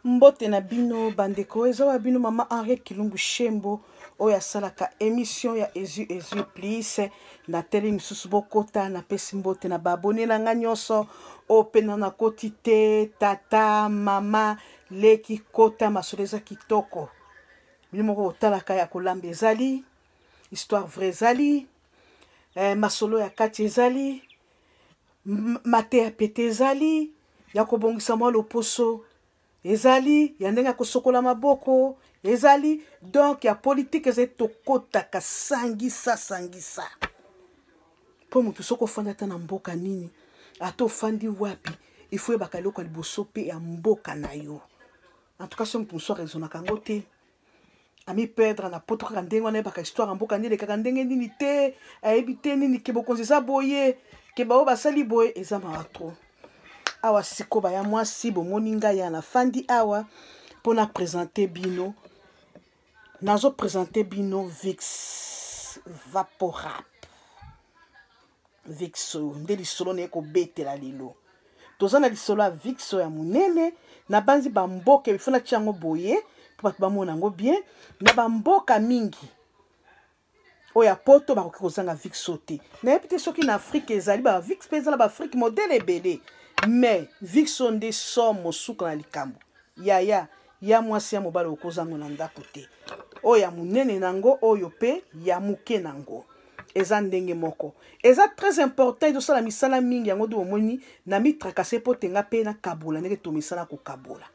Mbote na bino bandeko, eza wa bino mama Henriette Kilumbu Shembo oyo asalaka émission ya Ezu Ezu Plus. Nateli misusu bokota, napesi mbote na baabone na nga nyonso oyo mpe na nakoti te, tata mama leki kota, masolo eza kitoko, bino moko botalaka ya kolamba ezali, histoire vraie ezali, masolo ya kati ezali, mateya pete ezali, ya kobongisa mwa loposo ezali, ya ndenge ya kosokola maboko ezali, donc ya politike ezali. Tokotaka sangisa sangisa mpo moto soki ofandi ata na mboka nini, ata ofandi wapi, il faut yebaka eloko ya liboso mpe ya mboka na yo. En tout cas soki moto mosusu araisonnaka yango te, ami perdre na poto kaka ndenge wana, ayebaka histoire ya mboka nde elekaka ndenge nini te, ayebi te nini ke bokonzi eza boye, ke baoyo basali boye, eza mawa trop. Awa siko baya mwasi, bomoni ngai ya nafandi awa mpona présenter bino, nazo présenter bino Vicks Vaporap. Vicks oyo nde lisolo naye kobetela lelo. Toza na lisolo ya Vicks oyo ya monene. Nabanzi bamboka ifo natia yango boye mpo bato bamona yango bien. Na bamboka mingi oyo ya poto bakoki kozanga Vicks oyo te. Nayebi te soki na Afrike ezali ba Vicks mpe eza na baafrike modele ebele, mais Vicks oyo nde somo suka na likambo. Yaya ya mwasi ya mobali okozango na ndako te. Oyo ya monene nango, oyo mpe ya moke nango eza ndenge moko, eza très important, ezosala misala mingi. Yango nde omoni na mitrakase mpo tenga mpe nakabola ndenge tomisala kokabola.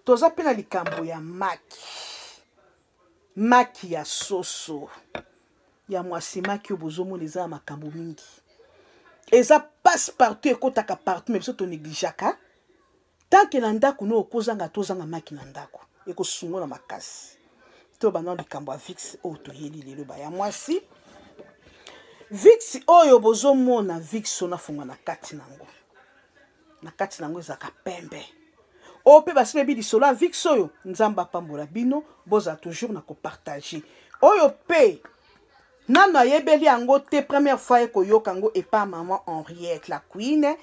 Toza mpe na likambo ya maki, maki ya soso ya mwasi. Maki oyo bozomona eza ya makambo mingi, eza passe partout, ekotaka partout, mais biso tonégligeaka. Tant que na ndako no okozanga, tozanga maki na ndako, ekosungola makasi. To bana likambo ya Vicks oyo toyeli lelo, baya mwasi, Vicks oyo bozomona, Vicks oyo nafunga na kati nango, na kati nango ezalaka pembe. Oyo mpe basi bebi lisolo ya Vicks oyo, Nzambe apambola bino, bozala toujours na kopartage. Oyo mpe nano ayebeli yango te, première fois ekoyoka yango epa mama Henriette la Queen,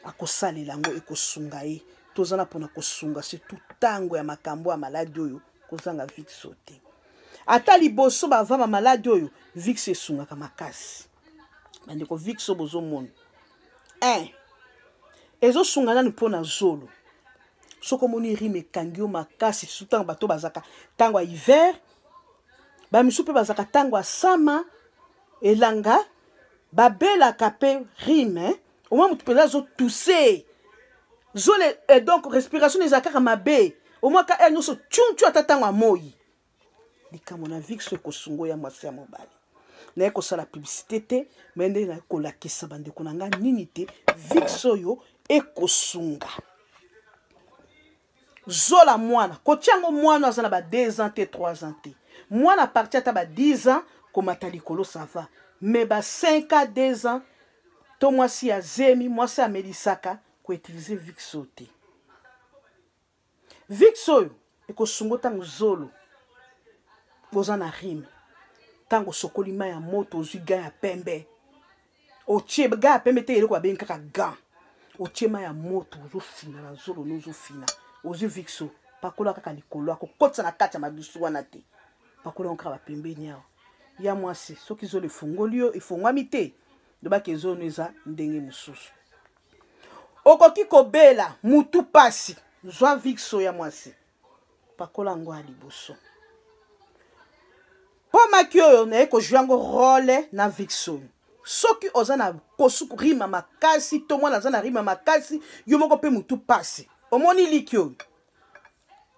akosalela yango, ekosunga ye. Toza na mpona kosunga surtout ntango ya makambo ya maladi oyo, kozanga Vicks oyo te. Ata liboso bava bamaladi oyo, Vicks esungaka makasi. Bandeko, Vicks oyo bozomona 1 ezosunga nanu mpona zolo. Soki omoni rime ekangi yo makasi, surtout ntango bato bazalaka ntango ya hiver, bamisu mpe bazalaka ntango ya sama elanga, babelaka mpe rime. Omoi motu mpenza azotuse zole, donc respiration ezala kaka mabe, omoi ka aire nyonso tchunchu, ata ntango ya moi. Likambo na Vicks ekosungo ya mwasi ya mobali, naye kosala publicité te, me nde naye kolakisa bandeko na ngai nini te Vicks oyo ekosunga zola mwana. Kotia yango mwana aza na ba 2 ans te, 3 ans te, mwana parti ata ba 10 ans komata likolo, ça va, mais ba 5 à 2 ans to mwasi ya zemi, mwasi amelisaka, koutilize Vicks oyo te. Vicks oyo ekosunga ntango zolo boza na rime, ntango osokoli mai ya moto, ozwi gant ya pembe, otie gant ya pembe te, eloko babengi kaka gant, otie mai ya moto, ozofina na zolo no, ozofina, ozwi Vicks oyo, pakola kaka likolo, akokotisa na kati ya madusu wana te, pakola yango kaka bapembeni awa. Ya mwasi, soki zolo efungoli yo, efungwami te, lobaki ezono eza ndenge mosusu. Okoki kobela mutu pasi, zwa Vicks oyo ya mwasi, pakola yango ya liboso. Mpo maki oyo naye kozwa yango role na Vicks oyo, soki oza na kosuku rima makasi, to mwana aza na rima makasi, yo moko mpe mutu pasi, omoni liki oyo,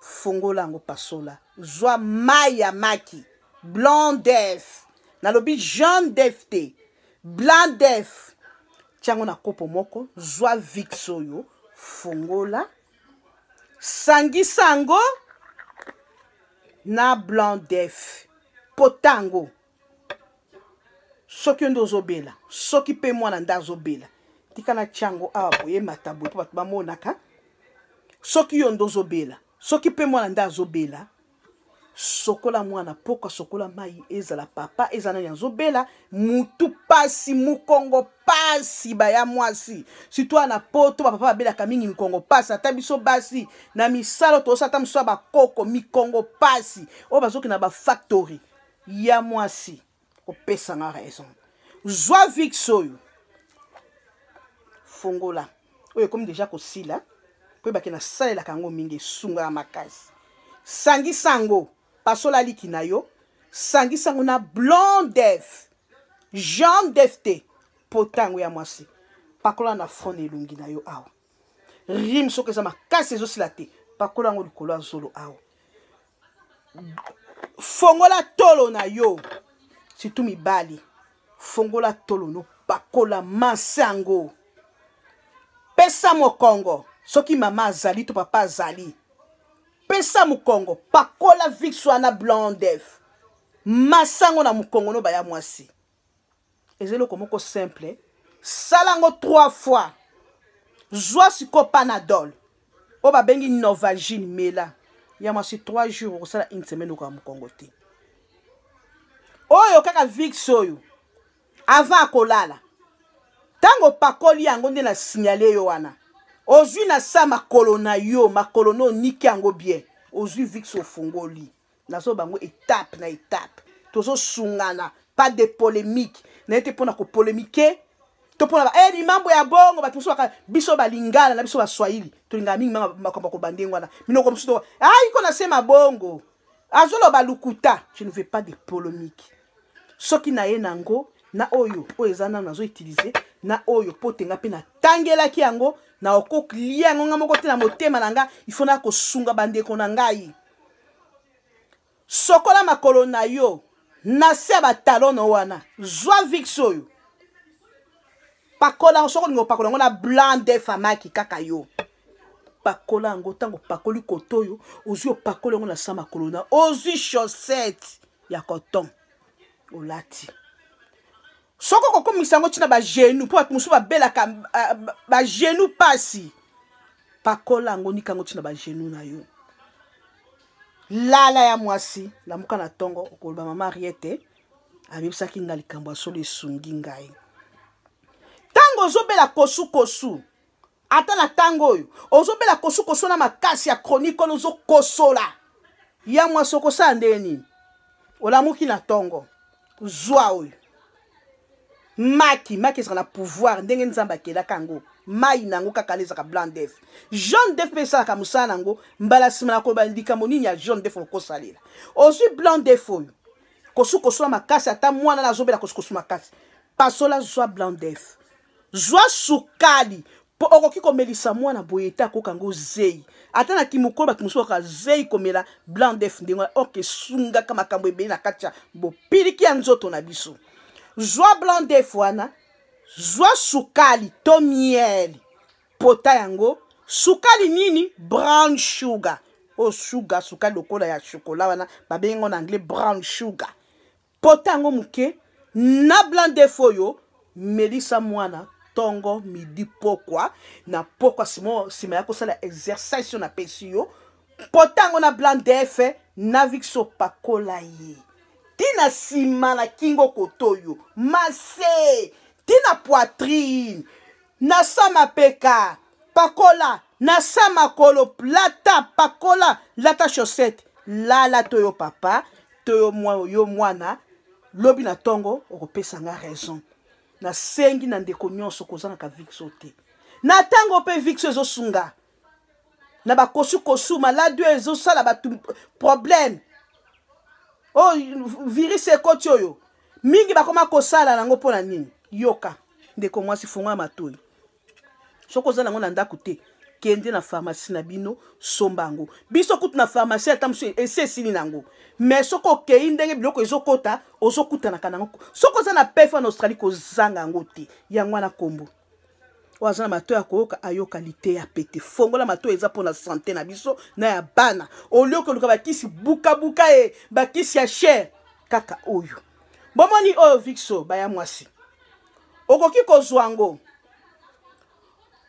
fongola yango, pasola, zwa mai ya maki blanc d'œuf, nalobi jaune d'œuf te, blanc d'œuf, tiango na kopo moko, zwa Vicks oyo, fongola, sangisa yango na blanc d'œuf, pota yango. Soki yo nde ozobela, soki mpe mwana nde azobela, tika na tiango awa boye, mata boye mpo bato bamonaka. Soki yo nde ozobela, soki mpe mwana nde azobela, Sokola mwana pokwa, sokola mai, ezala papa ezala nani azobela mutu pasi, mukongo pasi, baya mwasi surtout na poto bapapa babelaka mingi mikongo pasi. Ata biso basi na misala tozosala ata mosusu ya bakoko mikongo pasi oyo bazoki na bafactory ya mwasi kopesa nga raison. Zwa vix oyo, fongola oyo ekomi deja kosila po ebake nasalelaka yango mingi, esungaka makasi. Sangisa yango, pasola liki na yo, sangisa yango na blanc d'œuf, jaune d'œuf te, pota yango ya mwasi, pakola na front na elongi na yo awa. Rime soki eza makasi ezosila te, pakola yango likolo ya zolo awa. Fongola tolo na yo, surtout mibali, fongola tolo no, pakola masa yango, pesa mokongo. Soki mama azali to papa azali, pesa mokongo, pakola vix wana blanc d'œuf, masango na mokongo no baya mwasi. Eza eloko moko simple, sala yango 3 fois. Zwa sikoyo panadol oyo babengi Novalgine, mela ya mwasi 3 jours, okosala une semaine okoka mokongo te. Oyo kaka vix oyo avant akolala, ntango opakoli yango nde na signale yo wana, ozwi na sa makolo na yo, makolo no oniki yango bien, ozwi vix ofungoli. Nazo bango étape na étape, tozosungana, pas de polémique naye te mpona kopolémike to mpona ba eh, limambo ya bongo. Bato mosusu biso balingala na biso baswahili tolingaka mingi makambo ya koloba ndenge wana, minoko mosusu ayi ko nasema bongo, azoloba lukuta. Je ne veux pas de polémique. Soki naye nango na oyo oyo eza nano nazoutilize na oyo po te nga mpe natangelaki yango, na okolia yango nga moko te na motema na nga, ifo na kosunga bandeko na ngai. Sokola makolo na yo na se ya batalono wana, zwa vix oyo, pakola yango. Soki olingi opakola yango na blanc de famaki kaka yo pakola yango. Ntango opakoli koto oyo ozwi, opakoli yango na sa makolo na, ozwi chaussette ya coton olati. Soki okokomisa yango ntina bagenou, mpo bato mosusu babelaka bagenou pasi, pakola yango, nika yango ntina bagenou na yo. Lala ya mwasi, lamuka na ntongo, okoloba mama Ariete ayebisaki nga likambo ya solo, esungi ngai. Ntango ozobela kosukosu, ata na ntango oyo ozobela kosukosu na makasi ya chronique wana ozokosola ya mwasi, okosala ndenge nini? Olamuki na ntongo, zwa oyo maki. Maki ezalaka na pouvoir ndenge Nzambe akelaka yango. Mai na yango kaka ezalaka blanc d'œuf, jaune d'œuf mpe esalaka mosala na yango. Mbala nsima na koloba likambo nini ya jaune d'œuf okosalela. Ozwi blanc d'œuf oyo, kosukosola makasi, ata mwana na azobela kosukosu makasi, pasola, zwa blanc d'œuf, zwa sukali, mpo okoki komelisa mwana boye te, akoka yango zei. Ata na kimokolo bato mosusu bakoka zei komela blanc d'œuf ndenge wana, orke esungaka makambo ebele na kati ya bopiliki ya nzoto na biso. Zwa blanc d'œuf wana, zwa sukali to miel, pota yango. Sukali nini? Brown sugar. Oyo sugar, sukali lokola ya chocolat wana babengi yango na anglais brown sugar. Pota yango moke na blanc d'œuf oyo, melisa mwana ntongo, midi, pokwa. Na pokwa nsima ya kosala exercice oyo napesi yo, pota yango na blanc d'œuf na vix, opakola ye ntina nsima na kingo koto oyo, mase ntina poitrine, na sa mapeka, pakola na sa makolo, lata, pakola, lata chaussette, lala. To yo papa to yo, mwa, yo mwana, lobi na ntongo okopesa nga raison. Nasengi na ndeko nyonso kozangaka vixo te na ntango mpe vixo ezosunga na bakosukosu, maladi oyo ezosala bato problème, oyo virus ekoti oyo mingi bakoma kosala nango mpo na nini. Yoka ndeko mwasi, fungola matoi. Soki oza nango na ndako te, kende na pharmacie na bino, somba yango. Biso kutu na pharmacie ata mosusu esi esili nango, mais soki okei ndenge biloko ezokota, ozokutanaka nango. Soki oza na pefa na Australie, kozanga yango te. Yango wana kombo oyo aza na matoi ya koyoka, ayoka liteya pete. Fongola matoi, eza mpona sante na biso na ya bana. Olie koluka bakisi bukabuka ye bakisi ya cher, kaka oyo bomoni oyo vixo baya mwasi, okoki kozwa yango,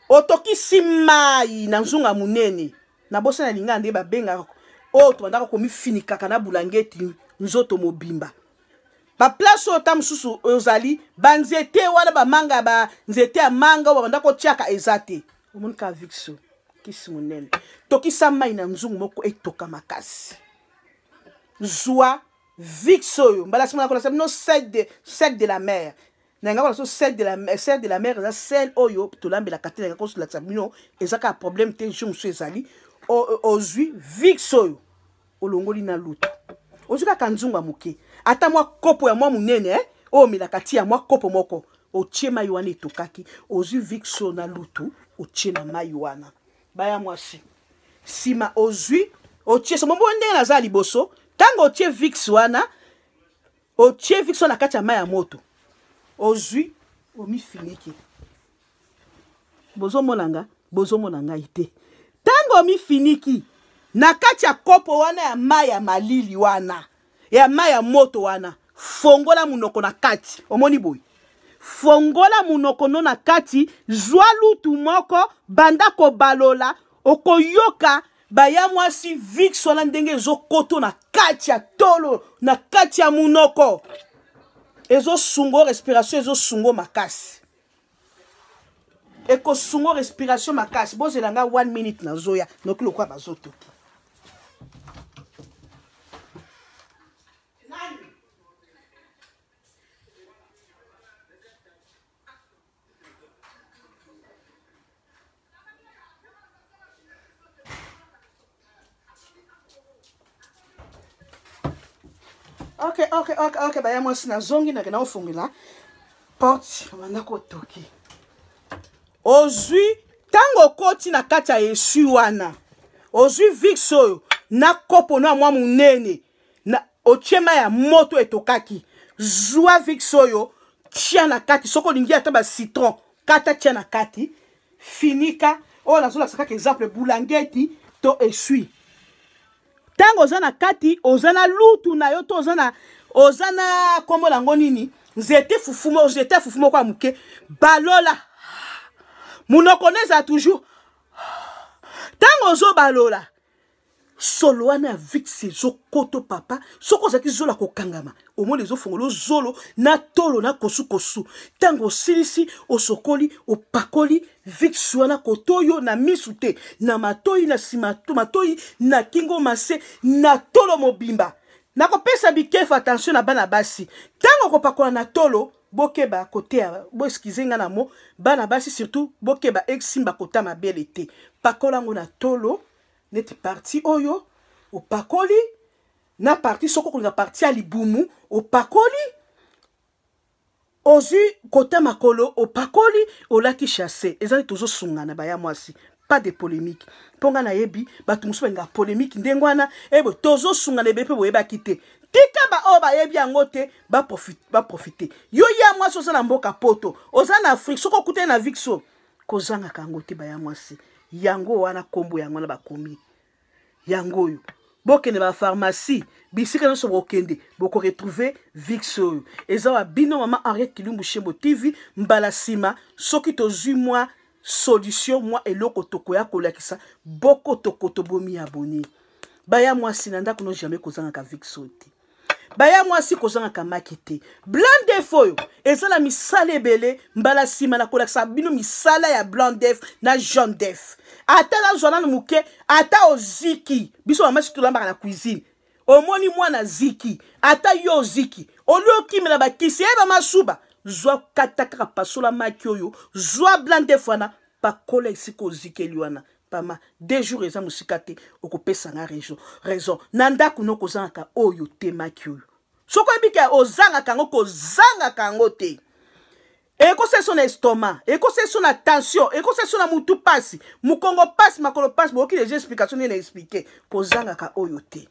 otokisi mai na nzunga monene. Nabosana lingala nde babengaka. Oyo tobandaka komifinikaka na bulangeti nzoto mobimba. Baplace oyo ta mosusu ozali banzete wana, bamanga ya banzete ya manga oyo babanda kotiaka eza te. Omoni kaka Vicks kisi monene. Tokisa mai na nzungu moko etoka makasi. Zwa Vicks oyo, mbala nsima nakolakisa bino sel de la mer. Na nga kolakisa sel de la mer eza sel oyo tolambelaka te. Na nga kolakisa bino eza kaka problème te. Jour mosusu ezali ozwi Vicks oyo, olongoli na lutu, ozwi kaka nzungu ya moke, ata mwa kopo ya mwa monene, eh? Oyo omelaka ti ya mwa kopo moko, otie mai wana etokaki, ozwi Vicks oyo na lutu, otie na mai wana, baya mwasi. Nsima ozwi, otie so mombo ndenge naza liboso. Ntango otie Vicks wana, otie Vicks wana na kati ya mai ya moto, ozwi, omifiniki. Bozomona nga? Bozomona ngai te? Ntango omifiniki na kati ya kopo wana ya mai ya malili wana, ya mai ya moto wana, fongola monoko na kati. Omoni boye, fongola monoko no na kati, zwa lutu moko, banda kobalola. Okoyoka, baya mwasi, Vicks wana ndenge ezokoto na kati ya tolo, na kati ya monoko, ezosungo respiration, ezosungo makasi, ekosungo respiration makasi. Bozela nga 1 minute, nazoya noki lokola bazotoki. Nani? Ok, baya mwasi, nazongi. Nake naofungela porte, banda kotoki. Ozwi, ntango okoti na kati ya esui wana, ozwi Vicks oyo na kopo no ya mwa monene na otie mai ya moto etokaki, zwa Vicks oyo, tia na kati. Soki olingi ata bacitron, kata, tia na kati, finika. Oyo nazolakisa kaka exemple, bulangeti to esui. Ntango oza na kati, oza na lutu na yo to oza na nkombo nango nini, nzete fufu, nzete ya fufu moko ya moke, balola monoko no ezala toujours. Ntango ozobalola, solo wana ya Vicks ezokoto, papa. Soki ozalaki zolo ya kokangama, omoni ezofongola zolo na tolo na kosukosu. Ntango osilisi, osokoli, opakoli Vicks wana kotoyo na misu te, na matoi, na nsima matoi, na kingo, mase, na tolo mobimba. Nakopesa bikefa, attention na bana basi. Ntango kopakola na tolo, bokeba kote, boexcuser nga na mo, bana basi surtout, bokeba esimba kota mabele te. Pakola yango na tolo neti partie oyo opakoli na partie, soki okolinga partie ya libumu opakoli, ozwi kota makolo opakoli, olati chasse. Ezali tozosungana, baya mwasi, pas de polémique, mpo nga nayebi bato mosusu balingaka polémique ndenge wana. Ebo tozosungana ebele mpe boyebaki te. Tika baoyo bayebi yango te baprofite. Yo ya mwasi, oza na mboka Poto, oza na Afrique, soki okutani na Vicks, kozangaka yango te, baya mwasi. Yango wana nkombo yango wana bakomi yango oyo. Bokende bapharmacie, bisika nyonso bokende, bokoretrouver Vicks oyo. Eza wa bino mama Henriette Kilumbu Shembo TV. Mbala nsima, soki tozwi mwa solution, mwa eloko, tokoya kolakisa bokotokoto. Bomi abonner, baya mwasi. Na ndako no, jamais kozangaka Vicks oyo te, baya mwasi, kozangaka maki te. Blanc d'œuf oyo eza na misala ebele. Mbala nsima na kolakisa bino misala ya blanc d'œuf na jaune d'œuf. Ata nazwa nanu moke, ata oziki, biso bamasi tolambaka na cuisine, omoni mwana ziki, ata yo oziki, oli okimela bakisi, eyeba masuba, zwa, kata kaka, pasola maki oyo, zwa blanc d'œuf wana, pakola esika ozikeli wana. Pama 2 jours eza mosika te, okopesa nga raison. Na ndako no, kozangaka oyo te, maki oyo. Soki oyebi ke ozangaka yango, kozangaka yango te. Ekosala so na estomac, ekosala so na tension, ekosala so na mutu pasi, mokongo pasi, makolo pasi. Boyoki deja explication nde na expliquer. Kozangaka oyo te,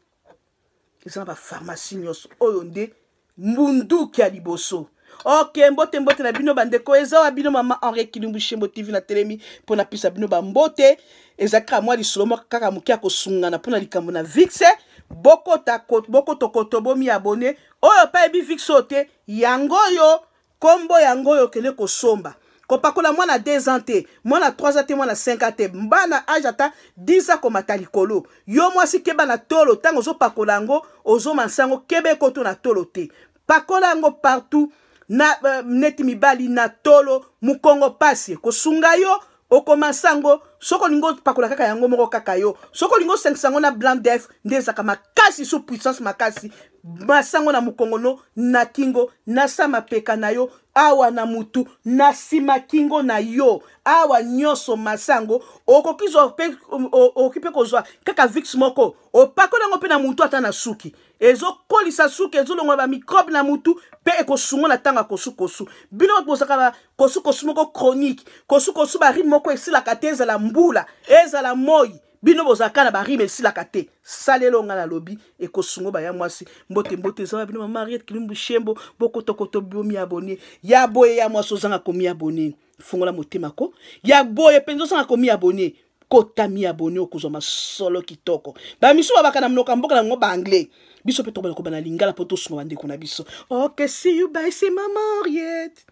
eza na bapharmacie nyonso. Oyo nde mbunduki ya liboso. Ok, mbote, mbote na bino bandeko. Eza wa bino mama Henri Kilumbu Shembo TV. Na telemi mpo napesa bino bambote. Eza kaka mwa lisolo moko kaka moke ya kosungana mpona likambo na Vicks. Bokotokoto, bomi abonner. Oyo pa yebi Vicks oyo te, yango oyo, nkombo yango oyo, okende kosomba. Kopakola mwana 2 ans te, mwana 3 ans te, mwana 5 ans te, bana age ata 10 ans komata likolo. Yo mwasi keba na tolo, ntango ozopakola yango ozomansa yango, keba ekoto na tolo te. Pakola yango partout na neti mibali na tolo, mukongo pasi ekosunga yo. Okomansa yango, soki olingi opakola kaka yango moko kaka yo, soki olingi osangisa yango na blanc d'œuf nde ezalaka makasi, sous puissance makasi. Masango na mokongo no, na kingo, na sa mapeka na yo, awa na mutu, na nsima kingo na yo, awa nyonso masango. Okoki zwa pe, okoki mpe kozwa kaka Vicks moko, opakoli yango mpe na mutu, ata na suki, ezokolisa suki, ezolongola bamicrobe na mutu, mpe ekosunga na ntango ya kosukosu. Bino bato bozalaka kosukosu moko chronique, kosukosu barime moko esilaka te, ezala mbula ezala moi, bino bozalaka na barime esilaka te. Salelo nga nalobi ekosungo baya mwasi. Mbote mbote, eza bino mama Mariette Kilumbu Shembo. Bokotokoto bomi abonné ya boye ya mwasi, ozanga komi abonné, fungola motema ko ya boye mpenza, ozanga komi abonné, kota mi abonné, okozwa masolo kitoko. Bamisu babaka na monoko ya mboka na yango baanglais, biso mpe tokobana kobana lingala mpo tosunga bandeko na biso. Ok, see you, bye, c'est mama Henriette.